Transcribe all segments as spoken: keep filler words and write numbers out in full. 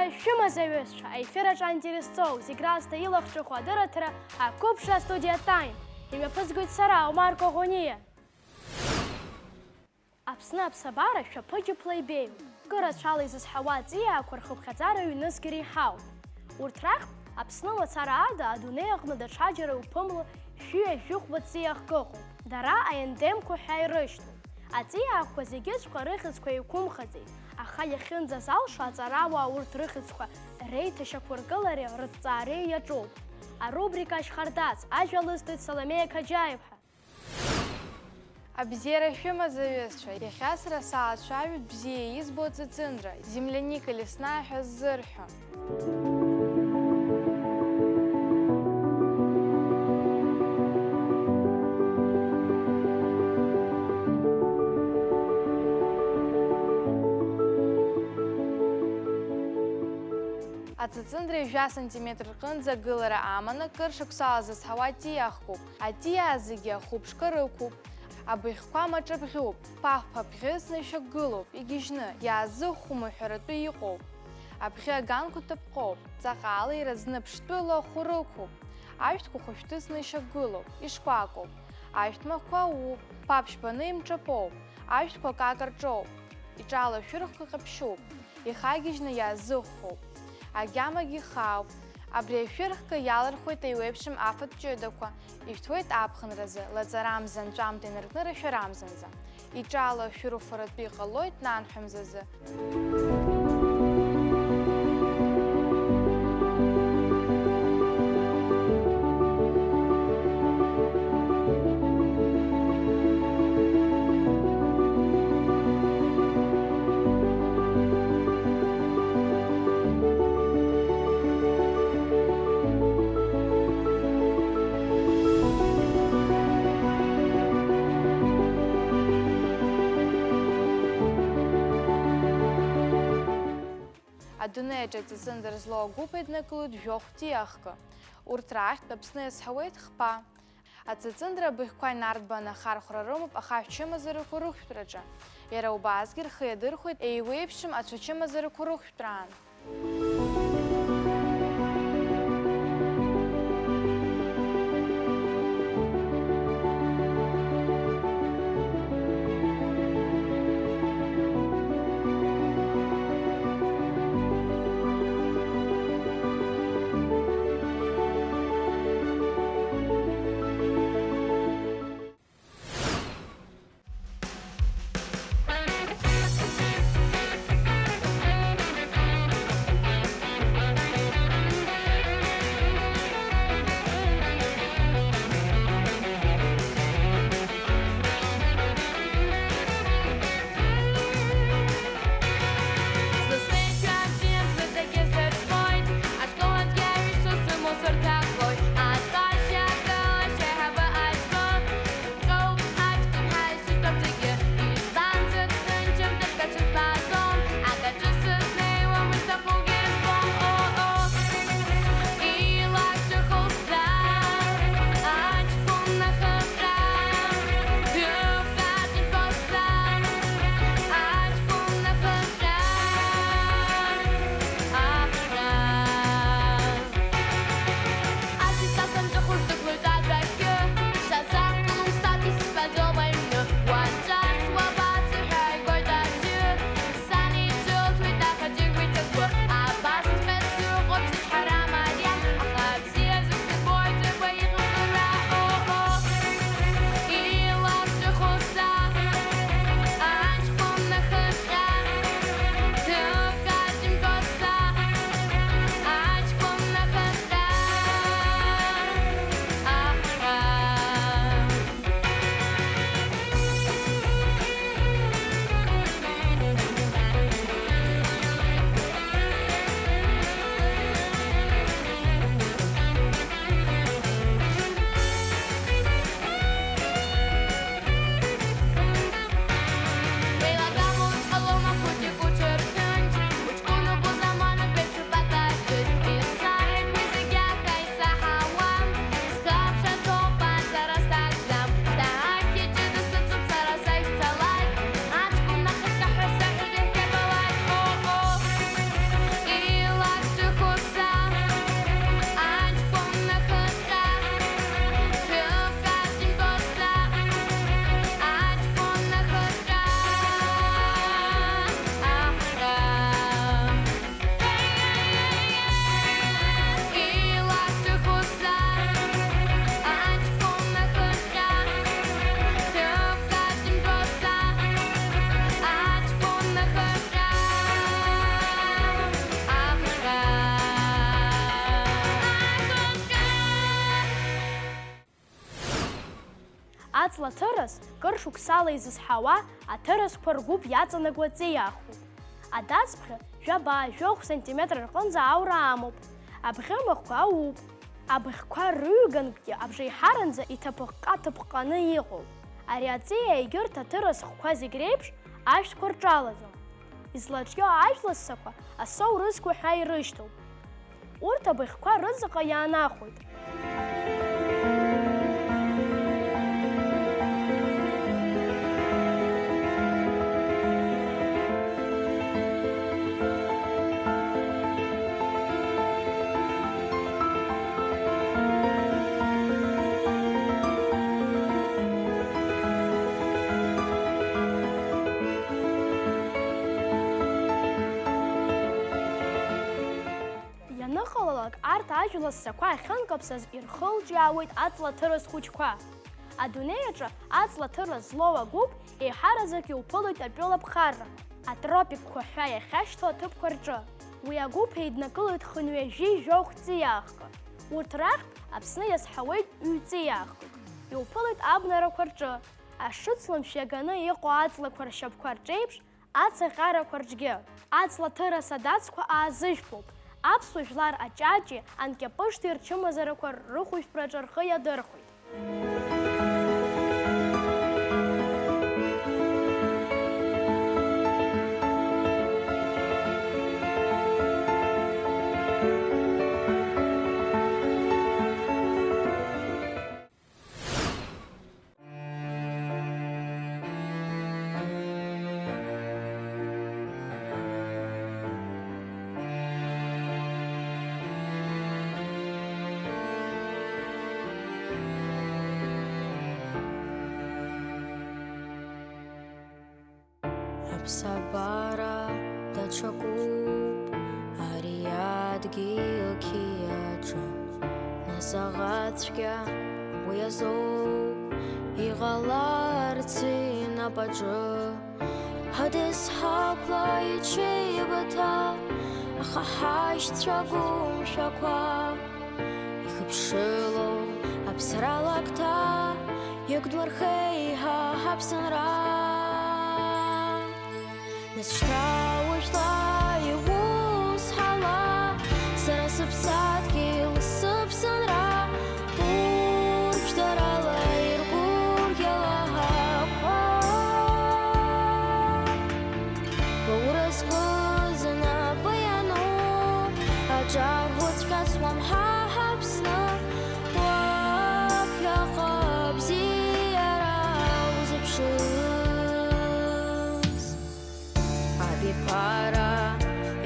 Шәымазаҩызцәа, аефир аҿы аинтересцәоу зегь раасҭа илахҿыху адырраҭара ақәыԥшра астудиа Time. Имҩаԥызгоит сара, Омар Коӷониа. Аԥсны аԥсабара шәаԥыџьаԥла ибеиоуп. Кы рацәала изызҳауа аҵиаақәа рхыԥхьаӡара ҩнызқь иреиҳауп. Урҭ рахьтә Аԥсны мацара ада адунеи аҟны даҽаџьара иуԥымло шәи жәохәба ҵиаахк ыҟоуп. Дара аендемқәа ҳәа ирышьҭоуп. Аҵиаақәа зегьыҵәҟьа рыхьӡқәа еиқәымхаӡеит, аха иахьынӡазалшо аҵарауаа урҭ рыхьӡқәа реиҭашьақәыргылареи рыҭҵаареи иаҿуп. Арубрика Ашьхардац, ажәа лызҭоит Саломеиа Қаџьаиԥҳа. Абзиара шәымаз, аҩызцәа! Иахьа сара саацәажәоит бзиа избо аҵыҵындра, земляника лесная ҳәа ззырҳәо. Аҵыҵындра ҩажәа сантиметр рҟынӡа агылара аманы, кыр шықәсала зызҳауа аҵиаахкуп. Аҵиаа зегьы ахәыԥшқа рықәуп. Абыӷьқәа маҿабӷьуп, ԥаҳәԥа абӷьы зны ишьақәгылоуп, игьежьны, иаазыхәом уҳәаратәы иҟоуп. Абӷьы аганқәа ҭыԥҟоуп, ҵаҟала ираӡны ԥштәыла ахәы рықәуп. Ашәҭқәа хәышәтәызны ишьақәгылоуп, ишкәакәоуп. Ашәҭмаҟқәа ууп, ԥаԥшь баны имҿаԥоуп. Ашәҭқәа акака рҿоуп, иҿало ашәырхқәа ҟаԥшьуп, ихагьежьны иаазыхәоуп. Агьамагьы ихаауп. Абри ашәырхкы иалырхуеит еиуеиԥшым афатә ҷыдақәа, ишәҭуеит аԥхынразы, лаҵарамза анҵәамҭа инаркны рашәарамзанӡа. Иҿало ашәыруфаратәы иҟалоит нанҳәа мзазы. Адунеи аҿы аҵыҵындра злоу агәыԥ еиднакылоит жәохә ҵиаахкы. Урҭ рахьтә Аԥсны иазҳауеит хԥа. Аҵыҵындра абыӷьқәа инарҭбааны ахархәара рымоуп ахаҳә чымазарақәа рықәтәраҿы. Иара убасгьы рхы иадырхәоит еиуеиԥшым ацәа чымазарақәа рықәтәраан. Аҵла ҭырас кыр шықәсала изызҳауа аҭырасқәа ргәыԥ иаҵанакуа ҵиаахоит. Адацԥхьа жәаба-жәохә сантиметр рҟынӡа аура амоуп. Абӷьы махәқәа ауп. Абӷьқәа рыҩганкгьы абжеиҳаранӡа иҭаԥыҟҟа-ҭыԥҟҟаны иҟоуп. Ари аҵиаа егьырҭ аҭырас хқәа зегь реиԥш ашәҭқәа рҿалаӡом. Излаҿио ажәла ссақәа асоу рызқәа ҳәа ирышьҭоуп. Урҭ абыӷьқәа рыҵаҟа иаанахәоит. Ианыҟалалак, арҭ ажәла ссақәа ахьынкаԥсаз ирхылҿиаауеит аҵла ҭырас хәыҷқәа. Адунеи аҿы аҵла ҭырас злоу агәыԥ еиҳаразак иуԥылоит атәыла ԥхарра, атропикқәа ҳәа иахьашьҭоу аҭыԥқәа рҿы. Уи агәыԥ еиднакылоит хынҩажәи жәохә ҵиаахкы. Урҭ рахьтә Аԥсны иазҳауеит ҩ-ҵиаахкык. Иуԥылоит абнарақәа рҿы, ашыцлымшә иаганы иҟоу аҵлақәа ршьапқәа рҿеиԥш, ацаҟьарақәа рҿгьы. Аҵла ҭырас адацқәа аазыжәпоуп, аԥсуа жәлар аҷаҷи анкьапышти рчымазарақәа рыхәышәтәраҿы рхы иадырхәеит. Аԥсабара даҽакуп ари адгьыл қьиаҿы, нас аӷацәгьа уи азоуп иҟаларц инапаҿы. Ҳәа дызҳақәла иҽеибыҭа, аха ҳашьцәа гәымшәақәа ихыԥшыло аԥсра лакҭа, иагәдмырхеи ҳа ҳаԥсынра. Нас шьҭа уажәла иус ҳала, сара сыԥсадгьыл, сыԥсынра, урԥшӡарала иргәырӷьала ҳақәа. Уа уразҟы знапы иану, аҿар уцәҟьацуам ҳа ҳаԥсны, уаԥхьаҟа абзиара узыԥшыз. Абиԥара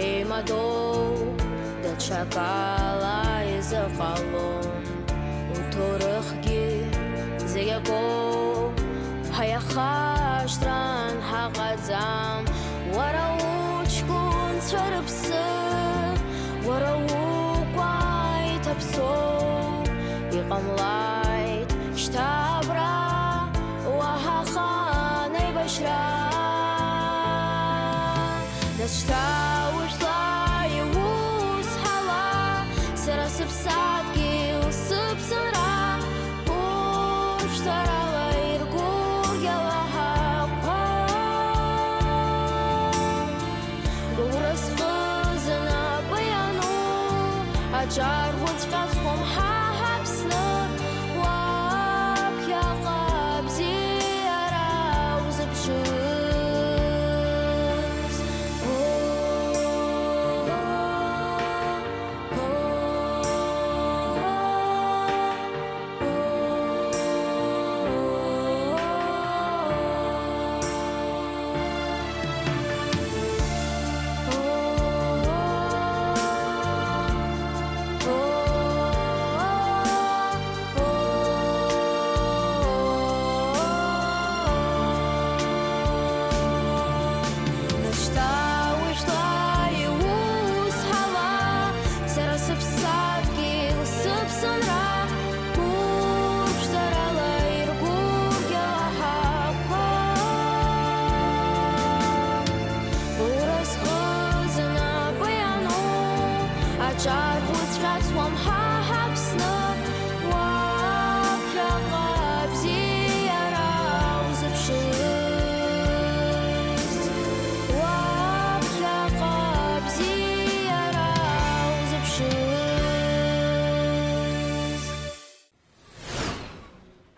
еимадоуп, даҽакала изыҟалом. Уҭоурыхгьы зегь акоуп, ҳаиахашҭран ҳаҟаӡам. Уара уҷкәынцәа рыԥсы, уара укәа иҭаԥсоу, иҟамлааит шьҭа абра уаҳа ахаан еибашьра. Нас шьҭа уажәла иус ҳала, сара сыԥсадгьыл, сыԥсынра, урԥшӡарала иргәырӷьала ҳақәа. Уразҟы знапы иану, аҿар уцәҟьацуам ҳа ҳаԥсны, уаԥхьаҟа абзиара узыԥшыз.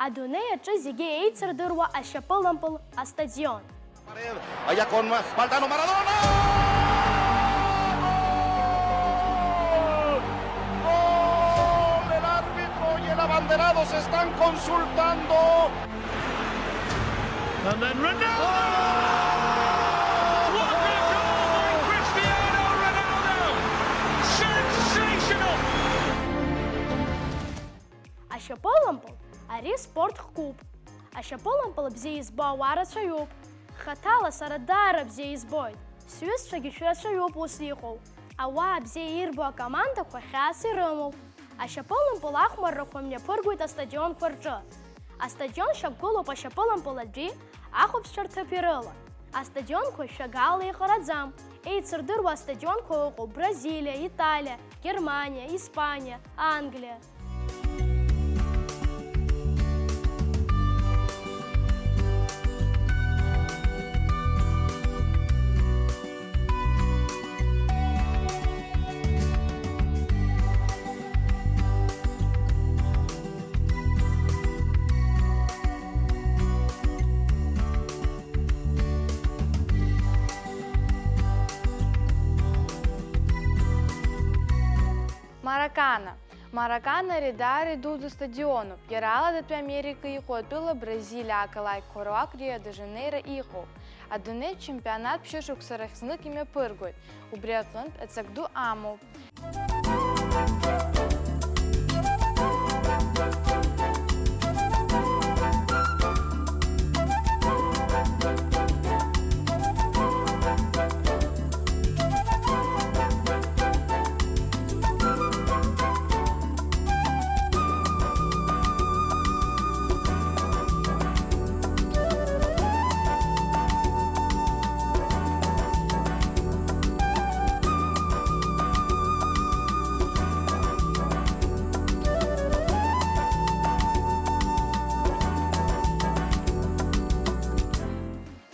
Адунеи аҿы зегьы еицырдыруа ашьапылампыл астадион. Allá con Valdano Maradona. ¡Gol! ¡Gol! El árbitro y el abanderado se están consultando. And then Ronaldo! What a goal by Cristiano Ronaldo! Sensational! Ашьапылампыл, ари спорт хкуп. Ашьапылампыл бзиа избо ауаа рацәаҩуп. Хаҭала сара даара бзиа избоит. Сҩызцәагьы шәрацәаҩуп ус иҟоу. Ауаа бзиа ирбо акомандақәа хьаас ирымоуп. Ашьапылампыл ахәмаррақәа мҩаԥыргоит астадионқәа рҿы. Астадион шьақәгылоуп ашьапылампыл адәи ахәаԥшцәа рҭыԥи рыла. Астадионқәа шәагала иҟараӡам. Еицырдыруа астадионқәа ыҟоуп Бразилиа, Италиа, Германиа, Испаниа, Англиа. Маракана. Маракана ари даара идуӡӡоу стадионуп, иара Аладатәи Америка иҟоу атәыла Бразилиа ақалақьқәа руак Рио-де-Жанеиро иҟоуп. Адунеитә чемпионат ԥшьышықәса рахь знык имҩаԥыргоит, убри аҟынтә аҵак ду амоуп.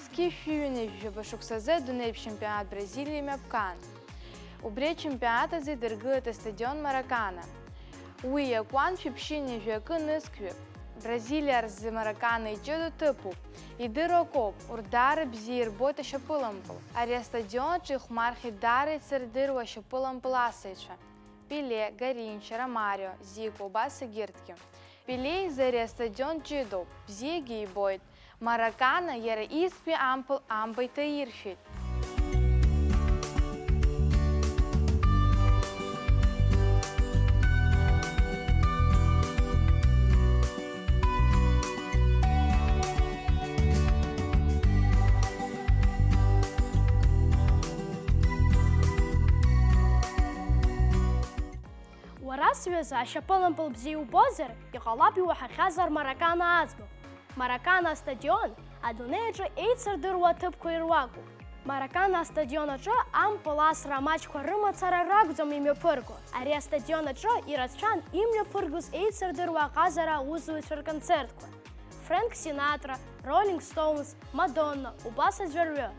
Зқьи шәи ҩынҩажәи жәаба шықәсазы адунеитә чемпионат Бразилиа имҩаԥган. Убри ачемпионат азы идыргылеит астадион Маракана. Уи иакуан шәи ԥшьынҩажәи акы нызқьҩык. Бразилиа рзы Маракана иҷыдоу ҭыԥуп. Идыруа акоуп, урҭ даара бзиа ирбоит ашьапылампыл. Ари астадион аҿы ихәмархьеит даара ицырдыруа ашьапылампыл асыҩцәа. Пеле, Гаринча, Ромарио, Зико, убас егьырҭгьы. Пеле изы ари астадион ҷыдоуп, бзиагьы ибоит. Маракана иара изтәи ампыл амба иҭаиршәит. Уара сҩыза ашьапылампыл бзиа убозар, иҟалап иуаҳахьазар Маракана аӡбахә. Маракана астадион адунеи аҿы еицырдыруа аҭыԥқәа ируакуп. Маракана астадион аҿы ампыл асра амаҷқәа рымацара ракәӡам имҩаԥырго. Ари астадион аҿы ирацәан имҩаԥыргоз еицырдыруа аҟазара аусзуҩцәа рконцертқәа. Фрэнк Синатра, Роллинг Стоунс, Мадонна, убас аӡәырҩы.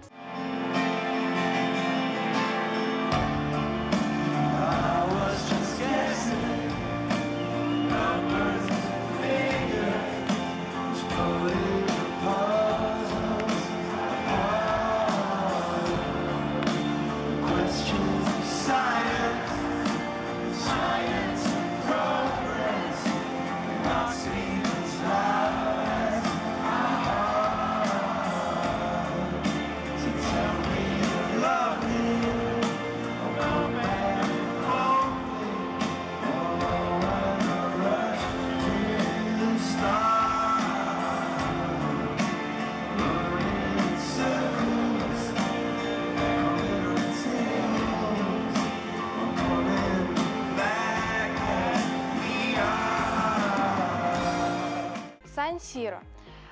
Сан Сиро.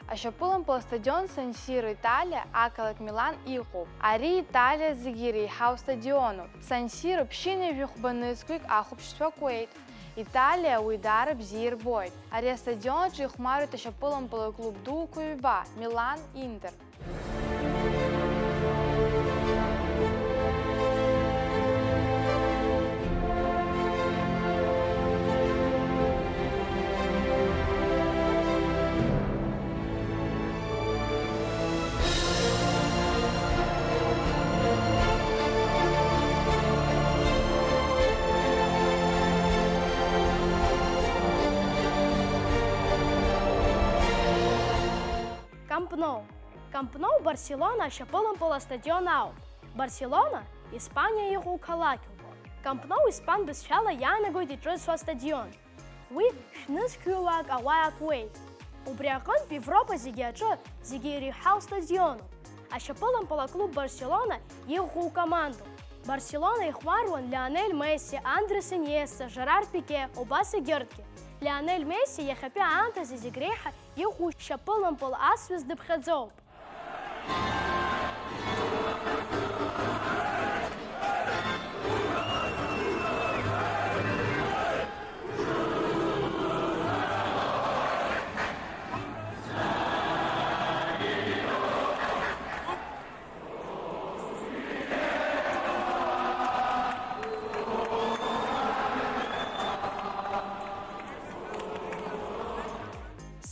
Ашьапылампыл астадион Сан Сиро, Италиа, ақалақь Милан иҟоуп. Ари Италиа зегьы иреиҳау стадионуп. Сан Сиро ԥшьынҩажәи хәба нызқьҩык ахәаԥшцәа акуеит. Италиа уи даара бзиа ирбоит. Ари астадион аҿы ихәмаруеит ашьапылампыл аклуб дуқәа ҩба, Милан, Интер. Камп Ноу. Камп Ноу Барселона ашьапылампыл астадион ауп. Барселона, Испаниа иҟоу қалақьуп. Камп Ноу испан бызшәала иаанагоит иҿызсуа астадион. Уи шәнызқьҩуаак ауаа акуеит. Убри аҟынтә Европа зегьы аҿы зегьы иреиҳау стадионуп. Ашьапылампыл аклуб Барселона иӷәӷәоу командоуп. Барселона ихәмаруан Лионель Месси, Андрес Иниеста, Жерар Пике, убас егьырҭгьы. Лионель Месси иахьатәи аамҭазы зегь реиҳа иӷәӷәоу шьапылампыл асҩыс дыԥхьаӡоуп.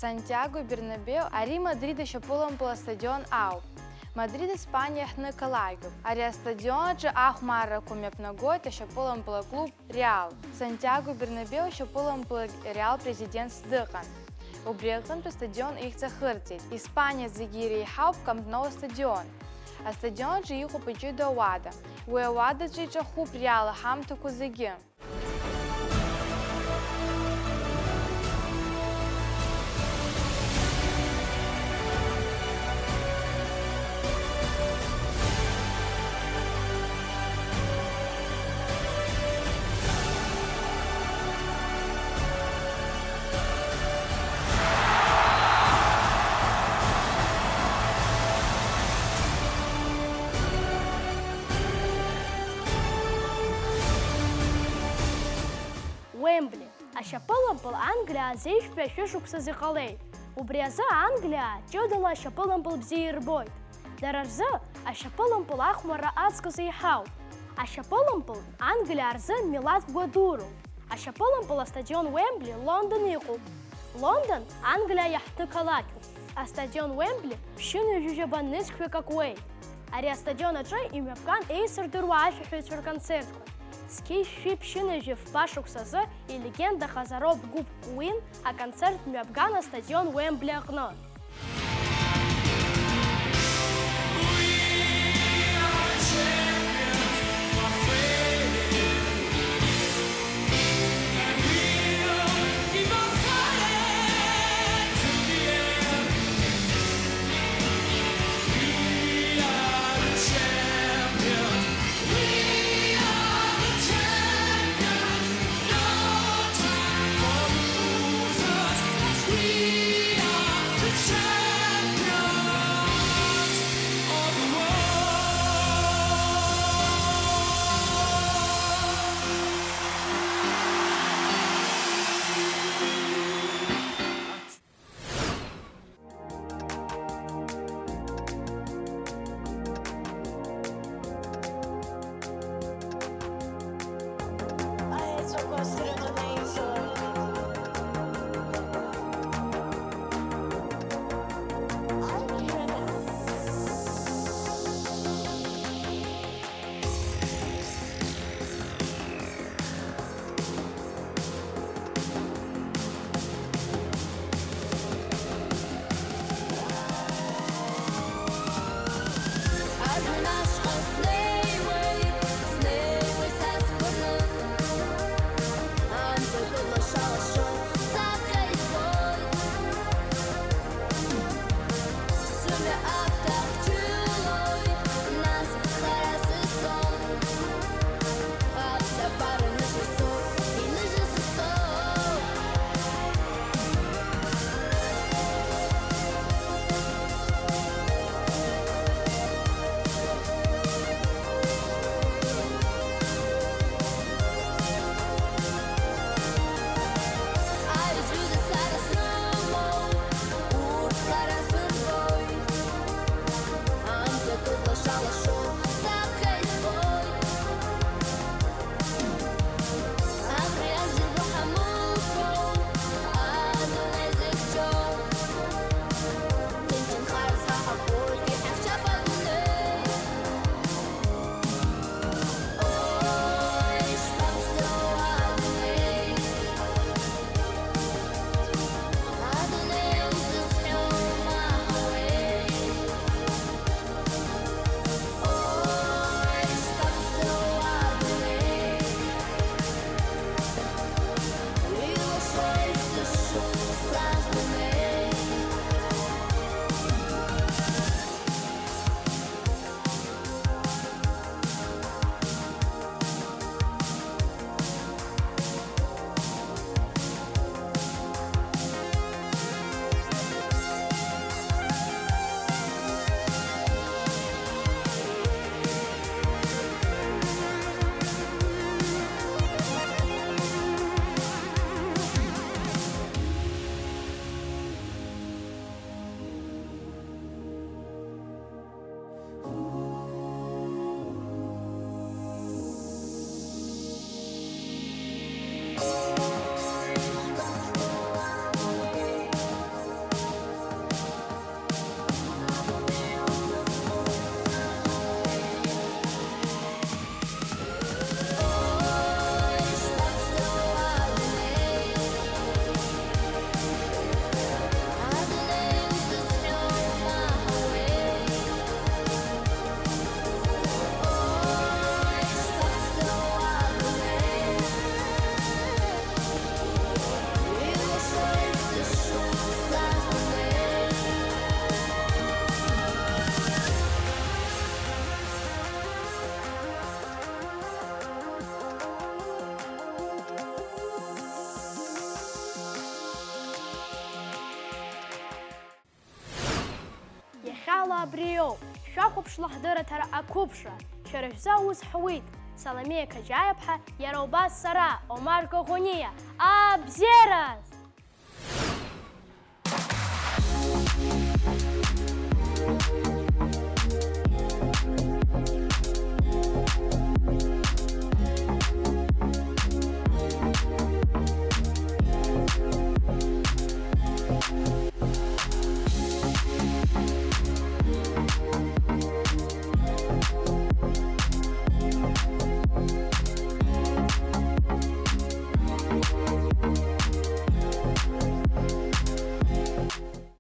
Сантиаго Бернабеу, ари Мадрид ашьапылампыл астадион ауп. Мадрид Испаниа аҳҭнықалақьуп. Ари астадион аҿы ахәмаррақәа мҩаԥнагоит ашьапылампыл аклуб Реал. Сантиаго Бернабеу ашьапылампыл Реал президентс дыҟан. Убри аҟынтә астадион ихьӡ ахырҵеит. Испаниа зегьы иреиҳауп Камп Ноу астадион. Астадион аҿы иҟоуп иҷыдоу ауада. Уи ауадаҿы иҿахуп Реал аҳамҭақәа зегьы. Уембли. Ашьапылампыл Англиа азеижәтәи ашәышықәсазы иҟалеит. Убри азы Англиаа ҷыдала ашьапылампыл бзиа ирбоит. Дара рзы ашьапылампыл ахәмарра аҵкыс еиҳауп. Ашьапылампыл Англиаа рзы милаҭ гәадуроуп. Ашьапылампыл астадион Уембли Лондон иҟоуп. Лондон Англиа иаҳҭнықалақьуп. Астадион Уембли ԥшьынҩажәи жәаба нызқьҩык акуеит. Ари астадион аҿы имҩаԥган еисырдыруа ашәаҳәаҩцәа рконцертқәа. Зқьи жәшәи ԥшьынҩажәи фба шықәсазы илегендахаз ароуп гәыԥ Queen аконцерт мҩаԥган астадион Уембли аҟны. Абриоуп, шәахәаԥш лаҳдырраҭара ақәыԥшра, шәара шәзы аус ҳауеит, Саломеиа Қаџьаиаԥҳа, иара убас сара, Омар Коӷониа, абзиараз!